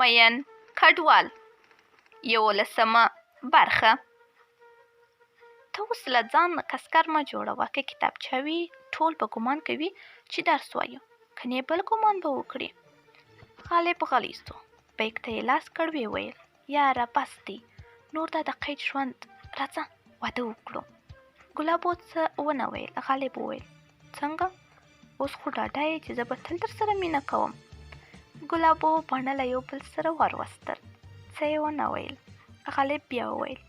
مین کډوال یولسمه برخه. ته اوس له ځان کسکر مه جوړوه، که کتابچه وي ټول به ګمان کوي چې درس وایو، کنې بل ګمان به وکړي. غالب غلی سو، بیک ته یې لاس کړ، ویې ویل یاره بس دی نور دا د قید ژوند، راځه واده وکړو. ګلابو څه ونه ویل. غالب وویل څنګه؟ اوس خو ډاډه یې چې زه به تل درسره مینه کوم. ګلابو باڼه له یو بل سره وروستل، څه یې ونه ویل. غالب بیا وویل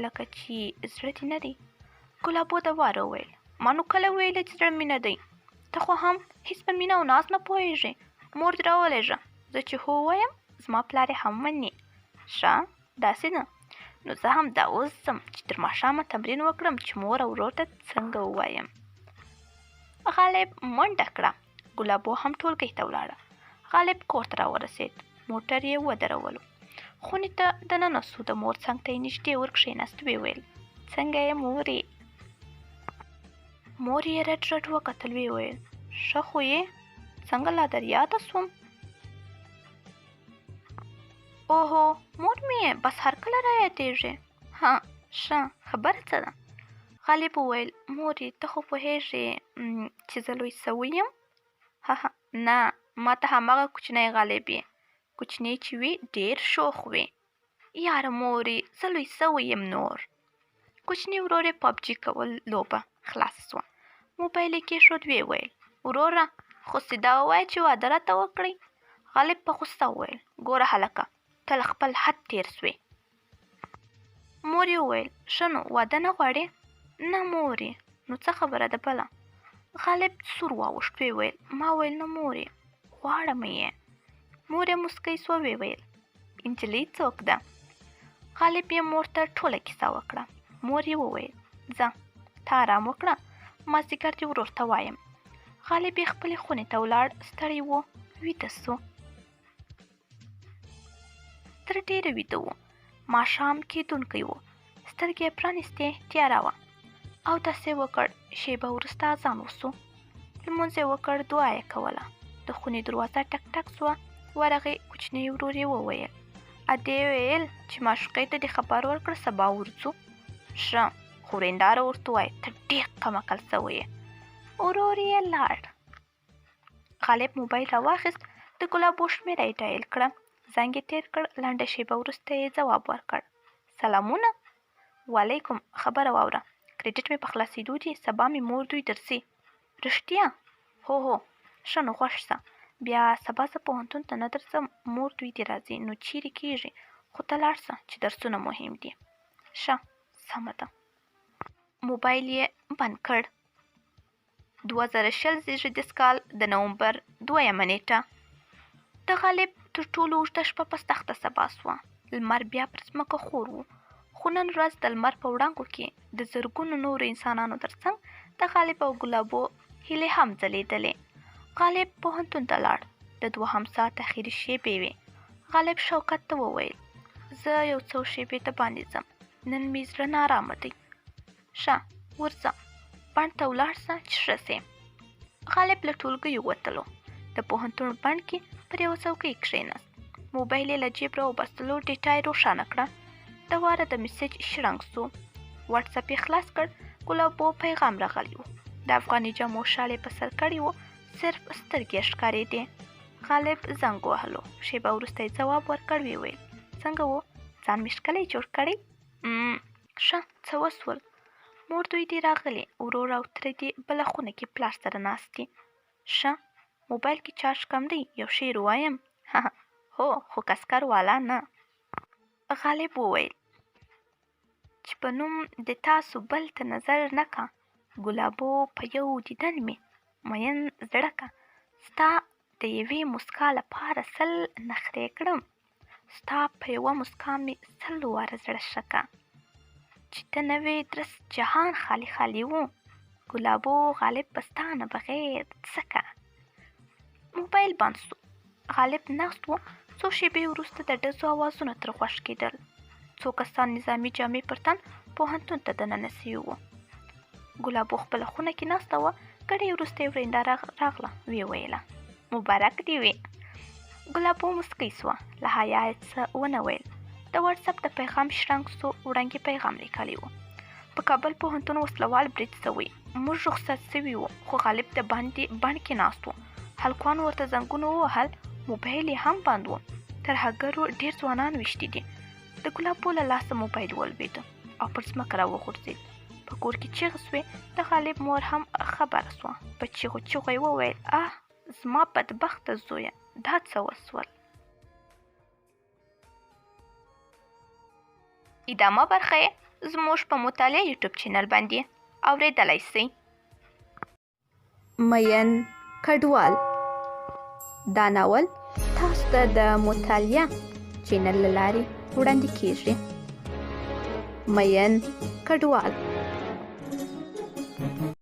لکه چې زړه دې نه دی. ګلابو د واره وویل ما نو کله ویلې چې زړه مې نه دی، ته خو هم هیڅ په مینه او ناز نه پوهېږې. مور دې راولېږه، زه چې هو ووایم زما پلار یې هم مني. ښه داسې ده، نو زه هم دا اوس ځم چې تر ماښامه تمرین وکړم چې مور او ورور ته څنګه ووایم. غالب منډه کړه، ګلابو هم ټولګۍ ته ولاړه. غالب کور ته راورسېد، موټر یې ودرولو، خونې ته دننه سو، د مور څنګ ته یې نږدې ور کښېناست، ویې ویل څنګه یې مورې؟ مور یې رډ رډ وکتل، ویې ویل ښه خو یې، څنګه لا در یاده سوم؟ اوهو مور مې یې بس هر کله را یادېږي. ها ښه خبره څه ده؟ غالب وویل مورې ته خو پوهېږې چې زه لوی سوی یم. هه نه، ما ته هماغه کوچنی غالب یې، کوچنی چې وي ډېر شوخ وي. یاره مورې زه لوی سوی یم نور. کوچني ورور یې پابجي کول، لوبه خلاصه سوه، موبایل یې کېښود، ویې ویل وروره خو سیده ووایه چې واده راته وکړئ. غالب په غوسه وویل ګوره هلکه ته له خپل حد تېر سوې. مور یې وویل ښه نو واده نه غواړې؟ نه مورې. نو څه خبره ده بله؟ غالب سور واوښت، ویې ویل ما ویل نه مورې غواړم یې. مور یې موسکۍ سوه، ویې ویل نجلۍ څوک ده؟ غالب یې مور ته ټوله کیسه وکړه. مور یې وویل ځه ته آرام وکړه، مازدیګر دې ورور ته وایم. غالب یې خپلې خونې ته ولاړ، ستړی و، ویده سو. تر ډېره ویده و، ماښام کېدونکی و، سترګې یې پرانیستې، تیاره وه. اودس یې وکړ، شېبه وروسته اذان وسو، لمونځ یې وکړ، دعا یې کوله. د خونې دروازه ټک ټک سوه، ورغی، کوچني ورور یې وویل ادې ویل چې معشوقې ته دې خبر ورکړه سبا ورځو. ښه خو ورېنداره ورته ووایه ته ډېر کم عقل سوی یې. ورور یې لاړ. غالب موبایل راواخیست، د ګلابو شمېره یې ډایل کړه، زنګ یې تېر کړ، لنډه شېبه وروسته یې ځواب ورکړ سلامونه. وعلیکم، خبره واوره، کریډیټ مې په خلاصېدو دي، سبا مې مور دوی درځي. رښتیا؟ هو هو، ښه نو خوښ سه، بیا سبا زه پوهنتون ته نه درځم، مور دوی دې راځي نو چیرې کیږي، خو ته لاړ سه چې درسونه مهم دي. ښه سمه ده. موبایل یې بند کړ. 2020 زیږدیز کال د نومبر 2مه نېټه. د غالب تر ټولو اوږده شپه په سخته سبا سوه. لمر بیا پر ځمکه خور و، خو نن ورځ د لمر په وړانګو کې د زرګونو نورو انسانانو ترڅنګ د غالب او ګلابو هیلې هم ځلېدلې. غالب پوهنتون ته لاړ. د دوهم ساعت اخري شېبې وې. غالب شوکت ته وویل زه یو څو شېبې د باندې ځم، نن مې زړه نارامه دی. ښه ورځه، بڼ ته ولاړ سه چې ښه سې. غالب له ټولګیو وتلو، د پوهنتون بڼ کې پر یوه څوکۍ کښېناست، موبایل یې له جیب راوباسلو، ډیټا یې روښانه کړه. د واره د میسج شرنګ سو، واټساپ یې خلاص کړ، ګلابو پیغام راغلی و. د افغاني جامو شال یې په سر کړی و، صرف سترګې یې ښکارېدې. غالب زنګ وهلو، شېبه وروسته یې ځواب ورکړ، ویې ویل څنګه و، ځان مې ښکلی جوړ کړی؟ ښه څه وسول؟ مور دوی دې راغلي، ورور او تره دې بله خونه کې پلار سره ناست دي. ښه موبایل کې چارج کم دی، یو شعر ووایم؟ هو خو کسکر والا نه. غالب وویل چې په نوم د تاسو بل ته نظر نه کا، ګلابو په یو دیدن مې مین زړه کا، ستا د یوې مسکا لپاره 100 نخرې کړم، ستا په یوه مسکا مې 100 واره زړه ښه کا، چې ته نه وې درست جهان خالي خالي و، ګلابو غالب په ستا نه بغیر څه کا. موبایل بند سو، غالب ناست و. څو شېبې وروسته د ډزو اوازونه تر غوږ کېدل. څو کسان نظامي جامې پر تن پوهنتون ته دننه سوي وو. ګلابو خپله خونه کې ناسته وه. ګړی وروسته یې ورېنداره راغله، ویې ویله مبارک دې وي. ګلابو موسکۍ سوه، له حیا یې څه ونه ویل. د واټساپ د پیغام شرنګ سو، وړانګې پیغام لیکلی و. په کابل پوهنتون وسلوال برید سوی، موږ رخصت سوي وو، خو غالب د باندې بڼ کې ناست و. هلکانو ورته زنګونه ووهل، موبایل یې هم بند و. ترهګرو ډېر ځوانان ویشتي دي. د ګلابو له لاسه موبایل ولوېد او پر ځمکه راوغورځېد. په کور کې چیغې سوې، د غالب مور هم خبره سوه، په چیغو چیغو یې وویل: اه زما بدبخته زویه، دا څه وسول؟ ادامه برخه یې زموږ په مطالعه یوټیوب چینل باندې اورېدلی سئ. مین کډوال دا ناول تاسو ته د مطالعه چینل له لارې وړاندې کیږي. مین کډوال.